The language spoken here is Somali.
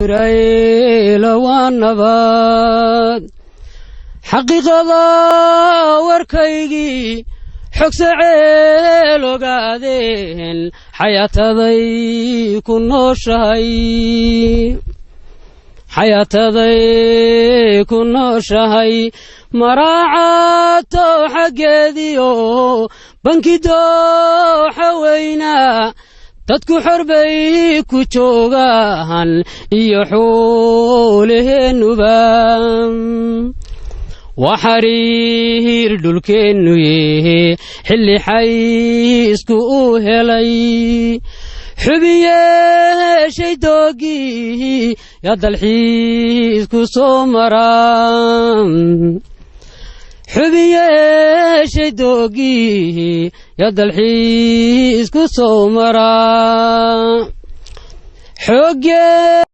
Israa'iil waa nabad. Xaqiiqada warkaygii xogsaceel ogaadeen xayaataday ku nooshahay, xayaataday ku nooshahay. Maraacato xaggeediyo banki dooxa weynaa, dadku xorbay ku joogaan iyo xoolaheennuba. Waa xariir dhulkeennu yehe, xilli xaysku uu helay, xubin yeeshay doogii yaa dalxiisku soo maraa, xubin yeeshay doogii yaa dalxiisku soo maraa xooggee.